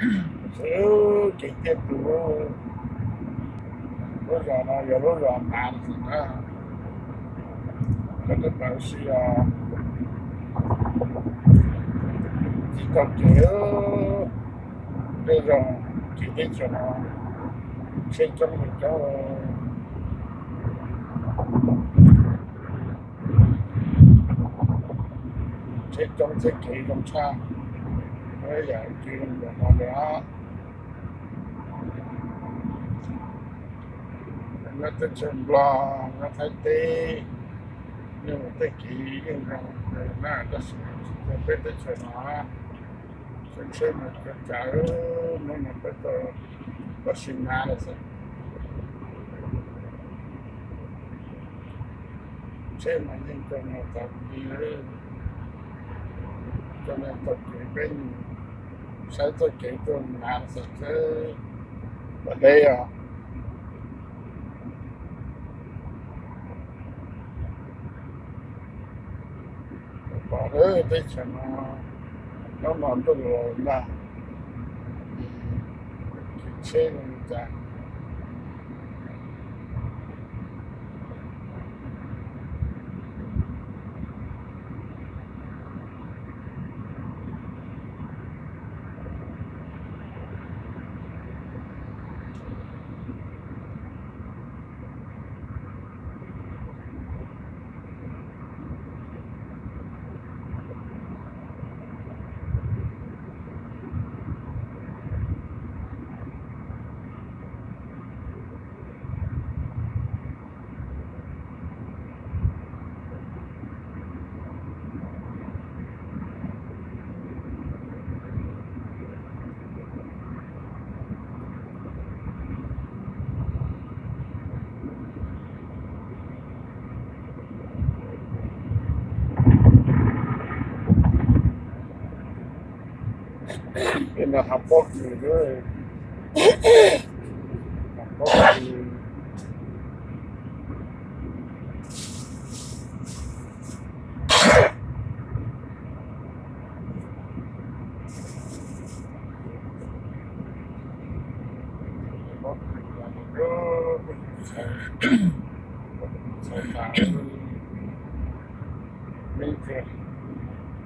Xwb kev tiaj tus, lub zos no yog lub zos hnav xwb na, koj twb paub si os, tsis tau kev, tej zos kev teb chaws no tsheb coob li coob, tsheb coob tsheb kev zoo tshaj, yam kev zoo nkaus no li os. Nyob teb chaws Nplog, nyob Thaib teb, yeej ua tej kev yeej zoo na, tab sis tsis yog peb teb chaws no, tsheb mas cov cawv, hnub no peb tau, tau sib nab lawm xwb. Tsheb mas yeej coj no tau li, coj no tau kev peb saib txoj kev tuaj nab xwb, pas deb os. Pom lawm teb chaws no, nyob no ntuj los nag, tsheb no li cas. Peb no hav pob kws, hav pob kws.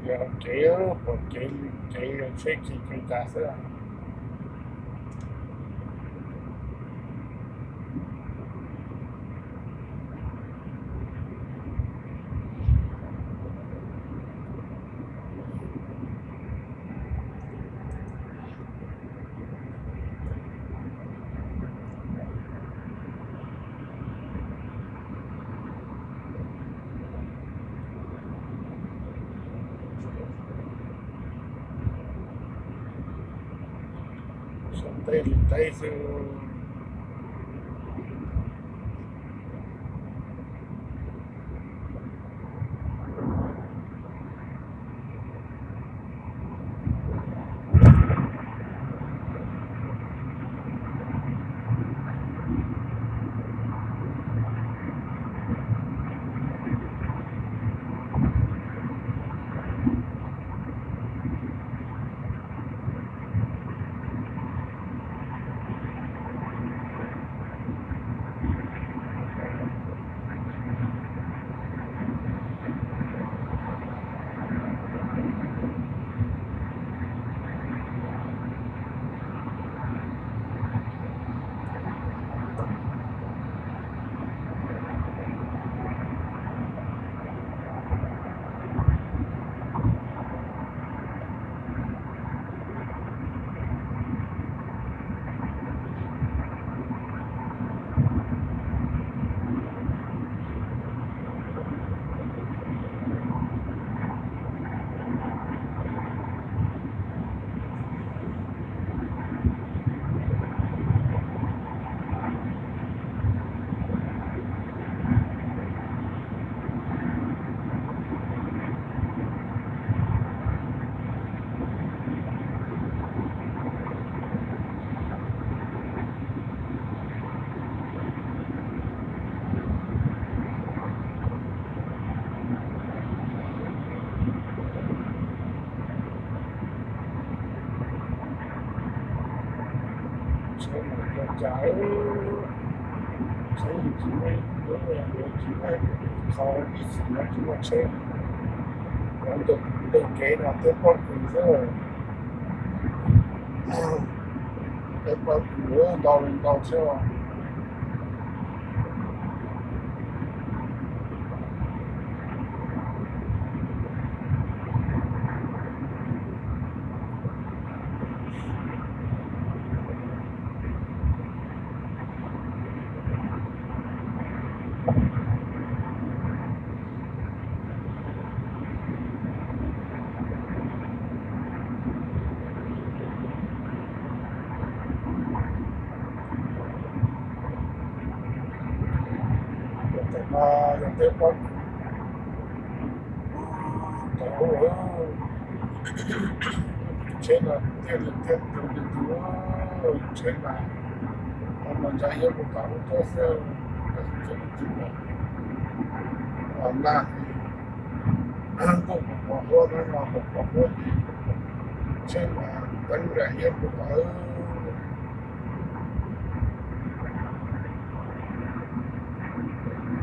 Yog kev, pom kev, kev yog tsheb kev kev tas xwb. Teb li teb xwb. Tsheb mas ua cas, tsheb tsis muaj, tsis muaj qhov ib xwm no tsis muaj tsheb, cov ntug ntug kev no tej pob kws xwb, tej pob kws ntau li ntau thiab. Tam no yog tej pob kws tau, tsheb no thiaj li thiaj tus li tus, tsheb mas, mas ntsa hiab mus tom ub tuaj xwb, tsheb tsis pom, nag ntuj pom pom huab no, pom pom huab ces tsheb mas teeb ntsa hiab mus tom ub.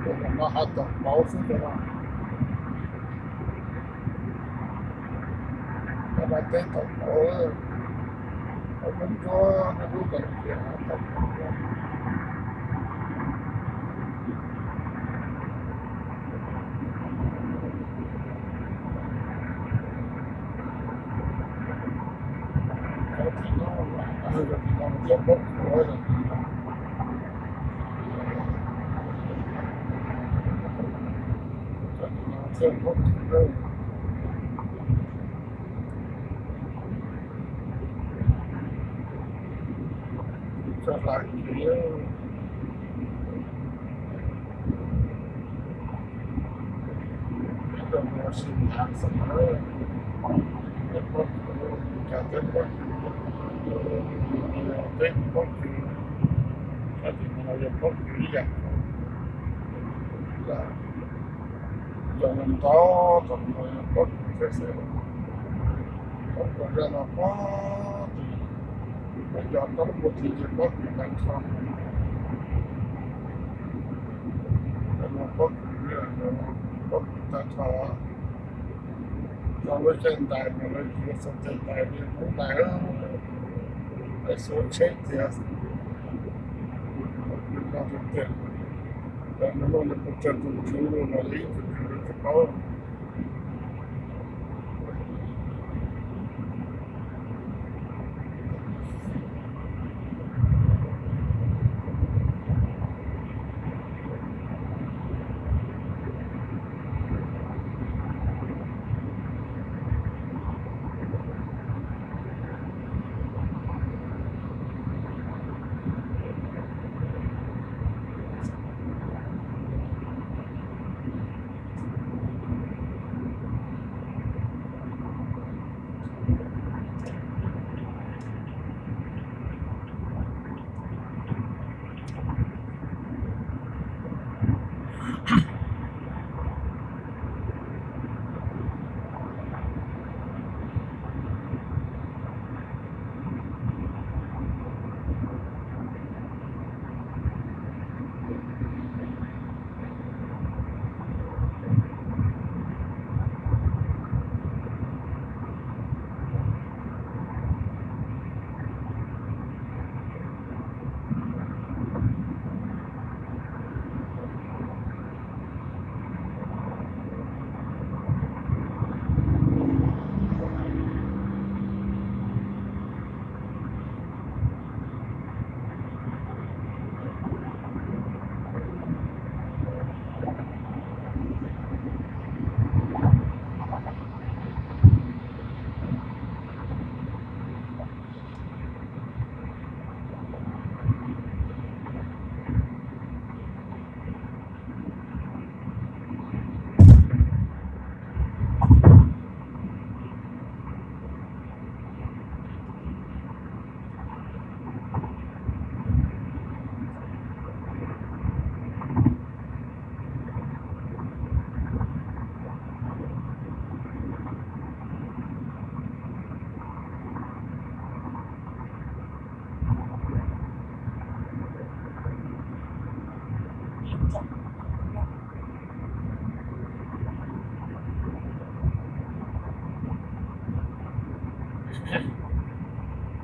Tus no ho tom pauv xwb tus no. Cov no teb tom pauv, pauv ntsuab ntsuab, nej lub ko tias tom pauv. Cov tim no, cov tim no thiaj pob kws, cov tim no thiaj pob kws. Txog hlais kiag, ib tug mus sim nyav xwb na, tej pob kws, cas tej pob kws, tej pob kws, cov tim no yog pob kws ib yam, yog ntau, tom no yog pob kws thiab xwb, pob kws zaj no pob kws, peb cov roob puag tim ces pob kws tag nrho, pob kws, pob kws tag nrho. Tau lub caij ntais mas lawv yuav xuas tes ntais li hmoob ntais, lawv xuas tsheb tiag. Nws no tiag tiag, lawv muaj lawv tus tsawg tus tswv los lawv ib txwm lawv tsis paub.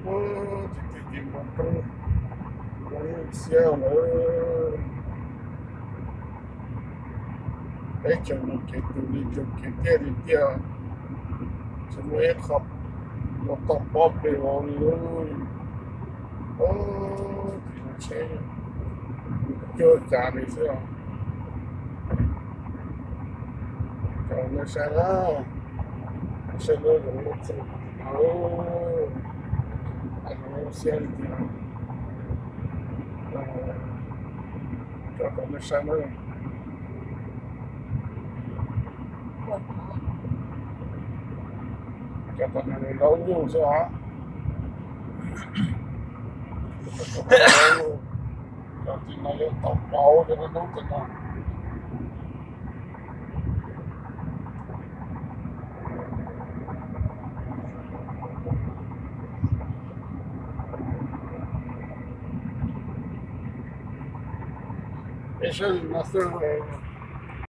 Ub, ces tig tig mus roob, roob xiab lawm. Teb chaws no kev tus li cov kev tiaj li tiaj, tsis muaj ib qho los tau pob pes los li. Ub, ces tsheb cuaj cas li xwb os. Cov nej saib na, saib lub, lub txim no, xiab li tiag. Cov nej saib na, cov tom no laub nyuj xwb os. Cov tim no yuav tau pauv cov hnub tim no. Peb saib li no xwb,